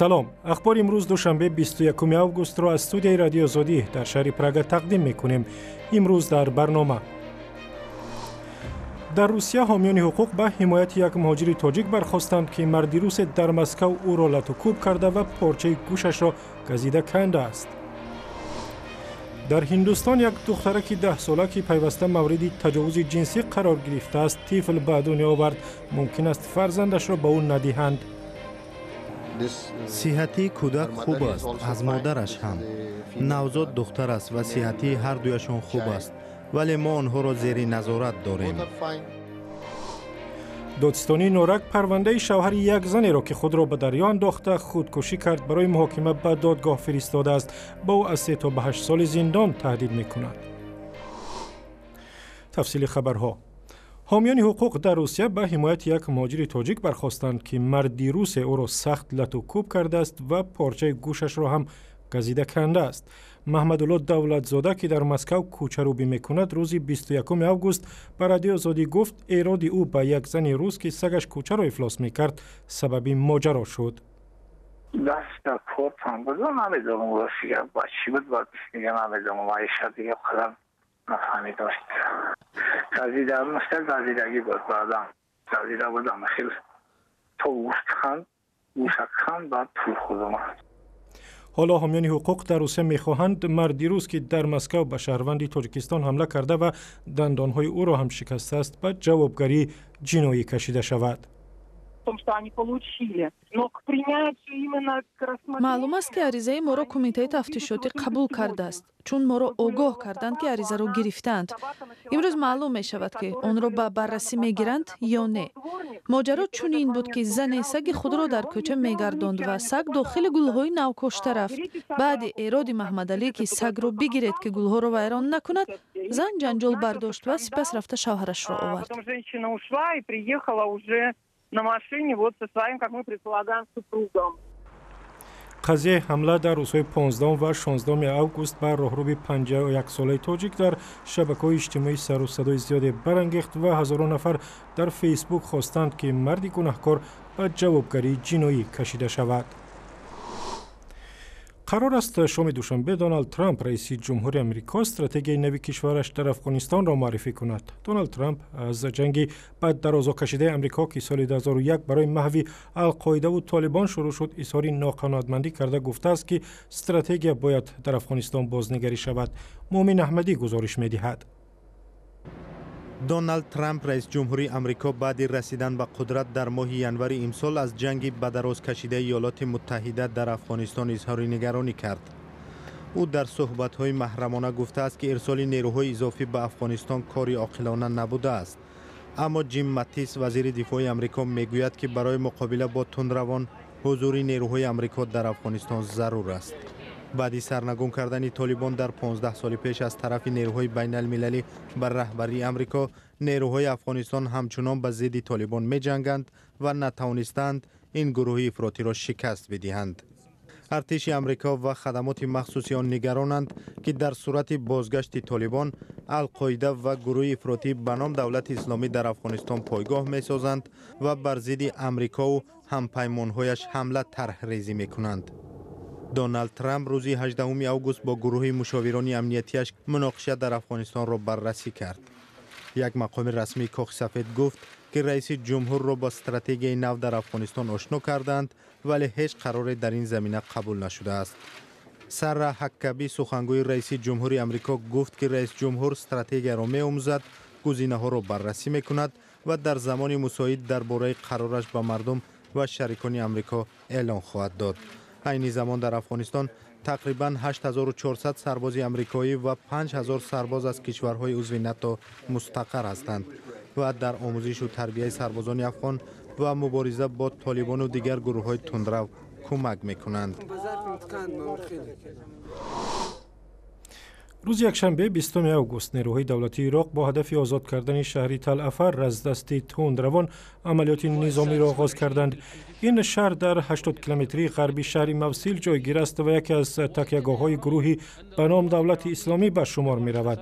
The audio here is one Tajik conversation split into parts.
Салом. Ахбори имрӯз, душанбе, 21 августро аз студияи Радиои Озодӣ дар шаҳри Прага тақдим мекунем. Имрӯз дар барнома: дар Русия ҳомиёни ҳуқуқ ба ҳимояти як муҳоҷири тоҷик бархостанд, ки марди русе дар Москав ӯро лату кӯб карда ва порчаи гӯшашро газида кандааст. Дар Ҳиндустон як духтараки 10-сола, ки пайваста мавриди таҷовузи ҷинсӣ қарор гирифтааст, тифл ба дунё овард. Мумкин аст, фарзандашро ба ӯ надиҳанд. Сиҳатии кӯдак хуб аст, аз модараш ҳам. Навзод духтар аст ва сиҳатии ҳардуяшон хуб аст, вале мо онҳоро зери назорат дорем. Додситонии Норак парвандаи шавҳари як занеро, ки худро ба дарё андохта худкушӣ кард, барои муҳокима ба додгоҳ фиристодааст. Ба ӯ аз 3 то ба 8 соли зиндон таҳдид мекунад. Тафсили хабарҳо. Ҳомиёни ҳуқуқ дар Русия ба ҳимояти як муҳоҷири тоҷик бархостанд, ки марди русе ӯро сахт лату кӯб кардааст ва порчаи гӯшашро ҳам газида кандааст. Маҳмадулло Давлатзода, ки дар Москав кӯчарӯбӣ мекунад, рӯзи 21 август ба Радиои Озодӣ гуфт, эроди ӯ ба як зани рус, ки сагаш кӯчаро ифлос мекард, сабаби моҷаро шуд. Даста кортам буд, намедонам, рости гап, ба чӣ буд, ба дига намедонам. Маиша дига қадар нафаҳмидам. Газида миста, газидагӣ буд, баъдан газида будам хел то гӯштхан гӯшакхан, баъд пул худам. Ҳоло ҳомиёни ҳуқуқ дар Русия мехоҳанд марди рус, ки дар Москав ба шаҳрванди Тоҷикистон ҳамла карда ва дандонҳои ӯро ҳам шикастааст, ба ҷавобгарии ҷиноӣ кашида шавад. Том, что они получили. Но к принятию именно к рассмотрению. Маълум аст, ки аризаи моро кумитаи тафтишотӣ қабул кардааст, чун моро огоҳ карданд, ки аризаро гирифтаанд. Имрӯз маълум мешавад, ки онро ба баррасӣ мегиранд ё не. Моҷаро чунин буд, ки зане саги худро дар кӯча мегардонд ва саг дохили гулҳои навкошта рафт. Баъди эроди Маҳмадалӣ, ки сагро бигиред, ки гулҳоро вайрон накунад, зан ҷанҷол бардошт ва сипас рафта шавҳарашро овард. Потом женщина ушла и приехала уже на машине вот со своим, как мы предполагаем, супругом. Қазияи ҳамла дар рӯзҳои 15 ва 16 август ба роҳрӯби 51-солаи тоҷик дар шабакаҳои иҷтимоӣ сару садои зиёде барангехт ва ҳазорон нафар дар Фейсбук хостанд, ки марди гунаҳкор ба ҷавобгарии ҷиноӣ кашида шавад. Қарор аст, шоми душанбе Доналд Трамп, раиси ҷумҳури Амрико, стратегияи нави кишвараш дар Афғонистонро муаррифӣ кунад. Доналд Трамп аз ҷанги ба дарозо кашидаи Амрико, ки соли 2001 барои маҳви Алқоидаву Толибон шурӯъ шуд, изҳори ноқаноатмандӣ карда, гуфтааст, ки стратегия бояд дар Афғонистон бознигарӣ шавад. Муъмин Аҳмадӣ гузориш медиҳад. Доналд Трамп, раис ҷумҳури Амрико, баъди расидан ба қудрат дар моҳи январи имсол аз ҷанги ба дароз кашидаи Иёлоти Муттаҳида дар Афғонистон изҳори нигаронӣ кард. Ӯ дар суҳбатҳои маҳрамона гуфтааст, ки ирсоли нерӯҳои изофӣ ба Афғонистон кори оқилона набудааст. Аммо Ҷим Матис, вазири дифои Амрико, мегӯяд, ки барои муқобила бо тундравон ҳузури нерӯҳои Амрико дар Афғонистон зарур аст. Баъди сарнагун кардани Толибон дар 15 соли пеш аз тарафи нерӯҳои байналмилалӣ ба раҳбарии Амрико, нерӯҳои Афғонистон ҳамчунон ба зидди Толибон меҷанганд ва натавонистаанд ин гурӯҳи ифротиро шикаст бидиҳанд. Артиши Амрико ва хадамоти махсуси он нигаронанд, ки дар сурати бозгашти Толибон, Алқоида ва гурӯҳи ифротӣ ба ном Давлати Исломӣ дар Афғонистон пойгоҳ месозанд ва бар зидди Амрикову ҳампаймонҳояш ҳамла тарҳрезӣ мекунанд. Доналд Трамп рӯзи 18 август бо гурӯҳи мушовирони амниятиаш муноқиша дар Афғонистонро баррасӣ кард. Як мақоми расмии Кохи Сафед гуфт, ки раиси ҷумҳурро бо стратегияи нав дар Афғонистон ошно карданд, вале ҳеҷ қароре дар ин замина қабул нашудааст. Сара Ҳаккаби, сухангӯи раиси ҷумҳури Амрико, гуфт, ки раис ҷумҳур стратегияро меомӯзад, гузинаҳоро баррасӣ мекунад ва дар замони мусоид дар бораи қарораш ба мардум ва шарикони Амрико эълон хоҳад дод. Айни замон дар Афғонистон тақрибан 8400 сарбози амрикоӣ ва 5000 сарбоз аз кишварҳои узви НАТО мустақар ҳастанд ва дар омӯзишу тарбияи сарбозони афғон ва мубориза бо толибону дигар гурӯҳҳои тундрав кӯмак мекунанд. Рӯзи якшанбе, 20 август, нерӯҳои давлатии Ироқ бо ҳадафи озод кардани шаҳри Талафар аз дасти тундравон амалиёти низомиро оғоз карданд. Ин шаҳр дар 80 километрии ғарби шаҳри Мавсил ҷойгир аст ва яке аз такягоҳҳои гурӯҳи ба ном Давлати Исломӣ ба шумор меравад.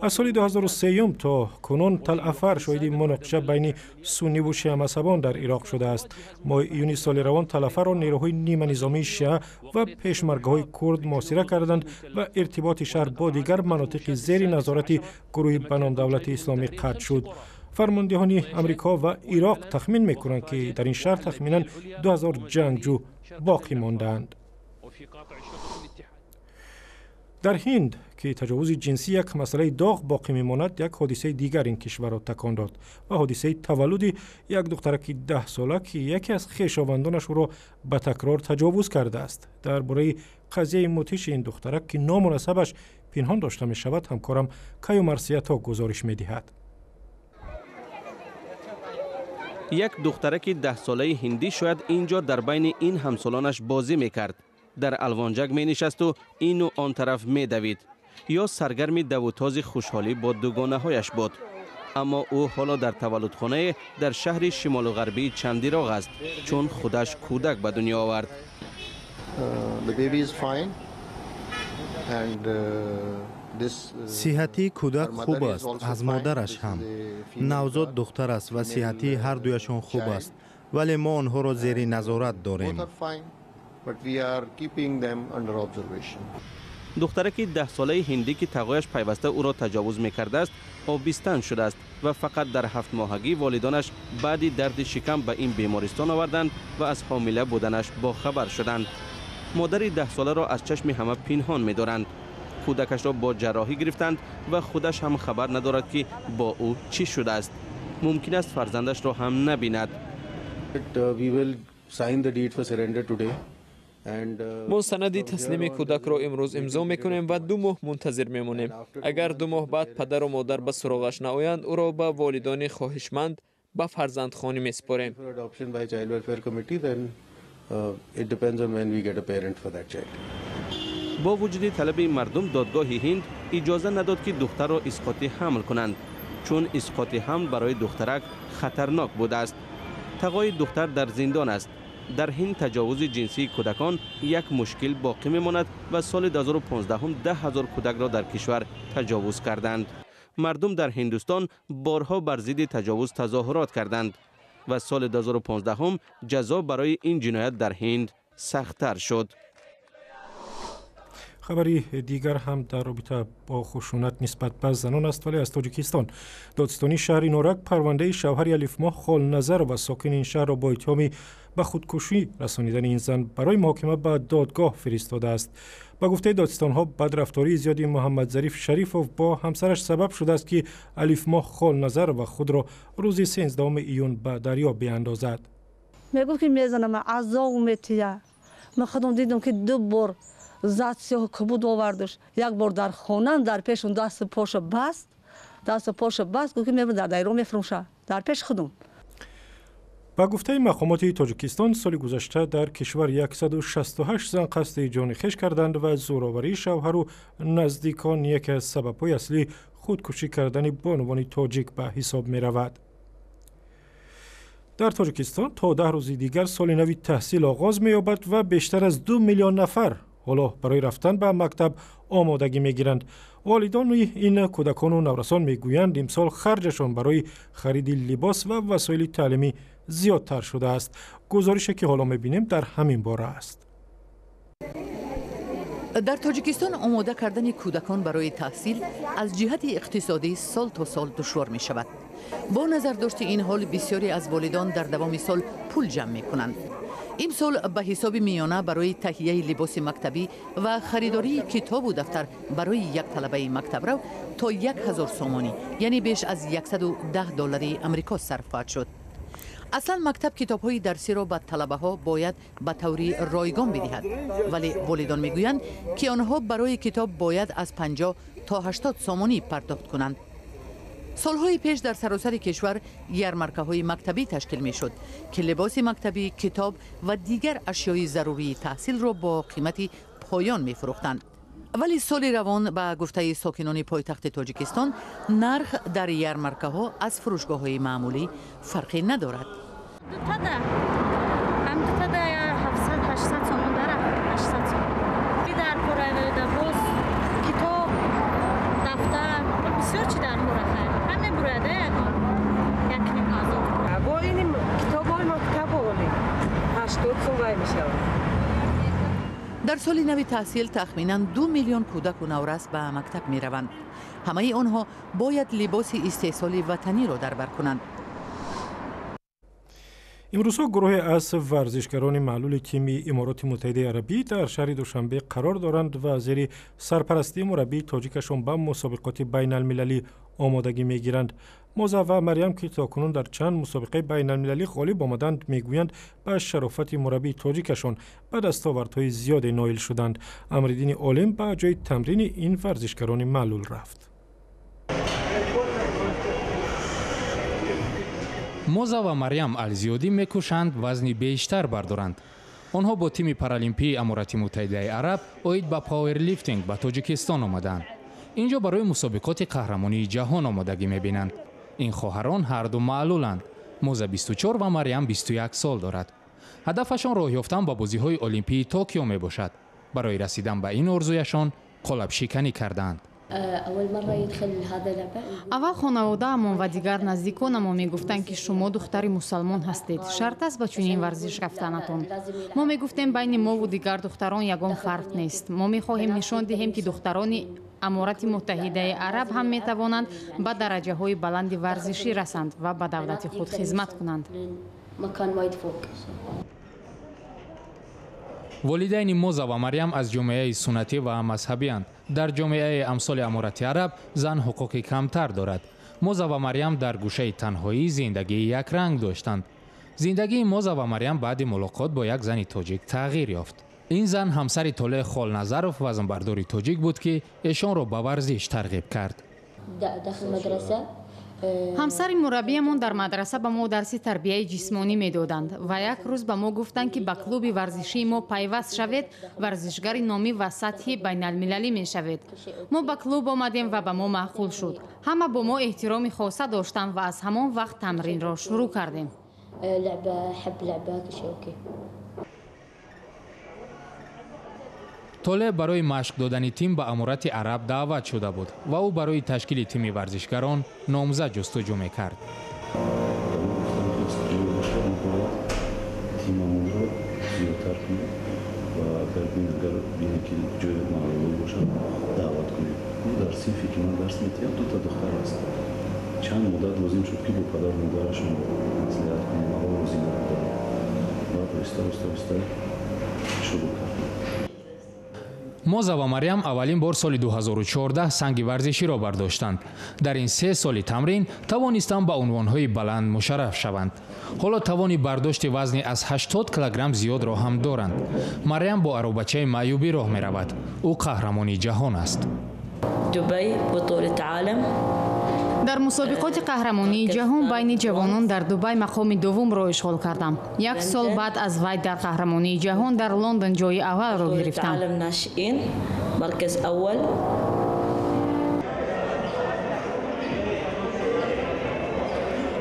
Аз соли 2003 то кунун Талафар шоҳиди муноқиша байни сунниву шиамазҳабон дар Ироқ шудааст. Моҳи июни соли равон Талафарро нерӯҳои ниманизомии шиа ва пешмаргаҳои курд муҳосира карданд ва иртиботи шаҳр бо дигар манотиқи зери назорати гурӯҳи ба ном Давлати Исломӣ қатъ шуд. Фармондеҳони Амрико ва Ироқ тахмин мекунанд, ки дар ин шаҳр тахминан 2000 ҷангҷӯ боқӣ мондаанд. Дар Ҳинд, ки таҷовузи ҷинсӣ як масъалаи доғ боқӣ мемонад, як ҳодисаи дигар ин кишварро такон дод ва ҳодисаи таваллуди як духтараки 10-сола, ки яке аз хешовандонаш ӯро ба такрор таҷовуз кардааст. Дар бораи қазияи мудҳиши ин духтарак, ки ному насабаш пинҳон дошта мешавад, ҳамкорам Каю Марсиято гузориш медиҳад. Як духтараки 10-солаи ҳиндӣ шояд ин ҷо дар байни ин ҳамсолонаш бозӣ мекард, дар алвонҷак менишасту ину он тараф медавид ё саргарми давутози хушҳолӣ бо дугонаҳояш буд. Аммо ӯ ҳоло дар таваллудхонае дар шаҳри шимолу ғарбии Чандироғ аст, чун худаш кӯдак ба дунё овард. Сиҳатии кӯдак хуб аст, аз модараш ҳам. Навзод духтар аст ва сиҳатии ҳар дуяшон хуб аст, вале мо онҳоро зери назорат дорем. Духтараки 10-солаи ҳиндӣ, ки тағояш пайваста ӯро таҷовуз мекардааст, обистан шудааст ва фақат дар 7-моҳагӣ волидонаш баъди дарди шикам ба ин бемористон оварданд ва аз ҳомила буданаш бохабар шуданд. Модари 10-соларо аз чашми ҳама пинҳон медоранд. Кӯдакашро бо ҷарроҳӣ гирифтанд ва худаш ҳам хабар надорад, ки бо ӯ чӣ шудааст. Мумкин аст фарзандашро ҳам набинад. Мо санади таслими кӯдакро имрӯз имзо мекунем ва 2 моҳ мунтазир мемонем. Агар 2 моҳ баъд падару модар ба суроғаш наоянд, ӯро ба волидони хоҳишманд ба фарзандхонӣ месупорем. Бо вуҷуди талаби мардум, додгоҳи Ҳинд иҷоза надод, ки духтарро исқоти ҳамл кунанд, чун исқоти ҳамл барои духтарак хатарнок будааст. Тағои духтар дар зиндон аст. Дар ҳинд таҷовузи ҷинсии кӯдакон як мушкил боқӣ мемонад ва соли 2015 10 000 кӯдакро дар кишвар таҷовуз карданд. Мардум дар Ҳиндустон борҳо бар зидди таҷовуз тазоҳурот карданд ва соли 2015 ҷазо барои ин ҷиноят дар Ҳинд сахттар шуд. Хабари дигар ҳам дар робита бо хушунат нисбат ба занон аст, вале аз Тоҷикистон. Додситонии шаҳри Норак парвандаи шавҳари Алифмоҳ Холназарова, сокини ин шаҳрро бо иттиҳоми ба худкушӣ расонидани ин зан барои муҳокима ба додгоҳ фиристодааст. Ба гуфтаи додситонҳо, бадрафтории зиёди Муҳаммадзариф Шарифов бо ҳамсараш сабаб шудааст, ки Алифмоҳ Холназарова худро рӯзи 13 июн ба дарё биандозад. Мегуфт, ки мезанам, азоб метия. Ман худам дидам, ки 2 бор зад, сиёҳу кабуд овардаш. Як бор дар хонам дар пешум дасту поша баст, дасту поша баст, гуфт, ки мебарам дар дайро мефурӯша дар пеши худум. Ба гуфтаи мақомоти Тоҷикистон, соли гузашта дар кишвар 168 зан қасди ҷони хеш карданд ва зӯроварии шавҳару наздикон яке аз сабабҳои аслии худкушӣ кардани бонувони тоҷик ба ҳисоб меравад. Дар Тоҷикистон то 10 рӯзи дигар соли нави таҳсил оғоз меёбад ва бештар аз 2 миллион нафар ҳоло барои рафтан ба мактаб омодагӣ мегиранд. Волидони ин кӯдакону наврасон мегӯянд, имсол харҷашон барои хариди либос ва васоили таълимӣ зиёдтар шудааст. Гузорише, ки ҳоло мебинем, дар ҳамин бора аст. Дар Тоҷикистон омода кардани кӯдакон барои таҳсил аз ҷиҳати иқтисодӣ сол то сол душвор мешавад. Бо назардошти ин ҳол, бисёре аз волидон дар давоми сол пул ҷамъ мекунанд. Имсол ба ҳисоби миёна барои таҳияи либоси мактабӣ ва харидории китобу дафтар барои як талабаи мактабрав то 1000 сомонӣ, яъне беш аз 110 доллари Амрико сарф хоҳад шуд. Аслан мактаб китобҳои дарсиро ба талабаҳо бояд ба таври ройгон бидиҳад, вале волидон мегӯянд, ки онҳо барои китоб бояд аз 50 то 80 сомонӣ пардохт кунанд. Солҳои пеш дар саросари кишвар ярмаркаҳои мактабӣ ташкил мешуд, ки либоси мактабӣ, китоб ва дигар ашёи зарурии таҳсилро бо қимати поён мефурӯхтанд. Вале соли равон, ба гуфтаи сокинони пойтахти Тоҷикистон, нарх дар ярмаркаҳо аз фурӯшгоҳҳои маъмулӣ фарқе надорад. Дар соли нави таҳсил тахминан 2 миллион кӯдаку наврас ба мактаб мераванд. Ҳамаи онҳо бояд либоси истеҳсоли ватаниро дар бар кунанд. Имрӯзҳо гурӯҳе аз варзишгарони маълули тими Имороти Муттаҳидаи Арабӣ дар шаҳри Душанбе қарор доранд ва зери сарпарастии мураббии тоҷикашон ба мусобиқоти байналмилалӣ омодагӣ мегиранд. Моза ва Марьям, ки то кунун дар чанд мусобиқаи байналмилалӣ ғолиб омаданд, мегӯянд, ба шарофати мураббии тоҷикашон ба дастовардҳои зиёде ноил шуданд. Амриддини Олим ба ҷои тамрини ин варзишгарони маълул рафт. Моза ва Марьям Алзиёдӣ мекӯшанд вазни бештар бардоранд. Онҳо бо тими паралимпии Аморати Муттаҳидаи Араб оид ба пауэрлифтинг ба Тоҷикистон омадаанд. Инҷо барои мусобиқоти қаҳрамонии ҷаҳон омодагӣ мебинанд. Ин хоҳарон ҳарду маълуланд. Моза 24 ва Марьям 21 сол дорад. Ҳадафашон роҳ ёфтан ба бозиҳои Олимпии Токио мебошад. Барои расидан ба ин орзуяшон қолабшиканӣ кардаанд. Аввал хонаводаамон ва дигар наздиконамон мегуфтанд, ки шумо духтари мусалмон ҳастед, шарт аст ба чунин варзиш рафтанатон. Мо мегуфтем, байни мову дигар духтарон ягон фарқ нест. Мо мехоҳем нишон диҳем, ки духтарони Аморати Муттаҳидаи Араб ҳам метавонанд ба дараҷаҳои баланди варзишӣ расанд ва ба давлати худ хизмат кунанд. Волидайни Моза ва Марьям аз ҷомеаи суннатӣ ва мазҳабианд. Дар ҷомеаи амсоли Аморати Араб зан ҳуқуқи камтар дорад. Моза ва Марьям дар гӯшаи танҳоӣ зиндагии якранг доштанд. Зиндагии Моза ва Марьям баъди мулоқот бо як зани тоҷик тағйир ёфт. Ин зан ҳамсари Толеъ Холназаров, вазнбардори тоҷик буд, ки эшонро ба варзиш тарғиб кард. Ҳамсари мураббиямон дар мадраса ба мо дарси тарбияи ҷисмонӣ медоданд ва як рӯз ба мо гуфтанд, ки ба клуби варзишии мо пайваст шавед, варзишгари номӣ ва сатҳи байналмилалӣ мешавед. Мо ба клуб омадем ва ба мо маъқул шуд. Ҳама бо мо эҳтироми хоса доштанд ва аз ҳамон вақт тамринро шурӯъ кардем. Толеъ барои машқ додани тим ба Аморати Араб даъват шуда буд ва ӯ барои ташкили тими варзишгарон номзад ҷустуҷӯ мекард. Тимамонро зиёдтар кунем ва агар бинем, ки ҷои маълулон бошад, даъват кунем. Дар синфе, ки ман дарс медиҳам, дута духтар аст. Чанд муддат лозим шуд, ки бо падару модарашон маслиҳат кунем, аввал розӣ набуданд. Баъд оҳиста оҳиста оҳиста шурӯъ кардем. Моза ва Марьям аввалин бор соли 2014 санги варзиширо бардоштанд. Дар ин 3 соли тамрин тавонистанд ба унвонҳои баланд мушарраф шаванд. Ҳоло тавони бардошти вазни аз 80 килограмм зиёдро ҳам доранд. Марьям бо аробачаи маъюбӣ роҳ меравад. Ӯ қаҳрамони ҷаҳон аст. Дар мусобиқоти қаҳрамонии ҷаҳон байни ҷавонон дар Дубай мақоми дуввумро ишғол кардам. Як сол баъд аз вай дар қаҳрамонии ҷаҳон дар Лондон ҷои аввалро гирифтам.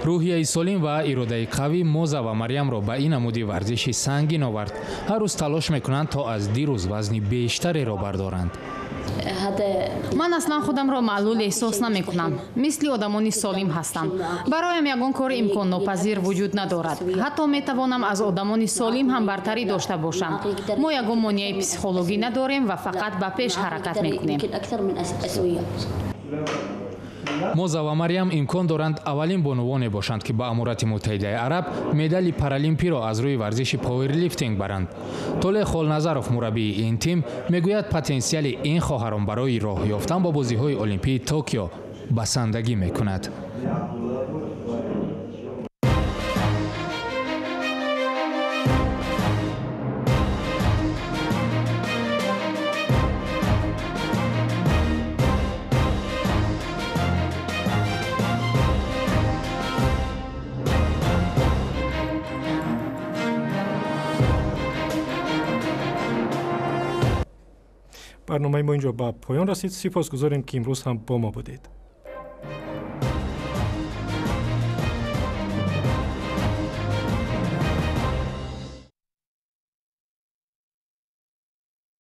Рӯҳияи солим ва иродаи қавӣ Моза ва Марьямро ба ин намуди варзиши сангин овард. Ҳар рӯз талош мекунанд, то аз дирӯз вазни бештареро бардоранд. Ман аслан худамро маълул эҳсос намекунам. Мисли одамони солим ҳастам. Бароям ягон кори имконнопазир вуҷуд надорад. Ҳатто метавонам аз одамони солим ҳам бартарӣ дошта бошам. Мо ягон монеаи психологӣ надорем ва фақат ба пеш ҳаракат мекунем. Моза ва Марьям имкон доранд аввалин бонувоне бошанд, ки ба Аморати Муттаҳидаи Араб медали паралимпиро аз рӯи варзиши пауэрлифтинг баранд. Толеъ Холназаров, мураббии ин тим, мегӯяд, потенсиали ин хоҳарон барои роҳ ёфтан ба бозиҳои Олимпии Токио басандагӣ мекунад. Барномаи мо инҷо ба поён расид. Сипосгузорем, ки имрӯз ҳам бо мо будед.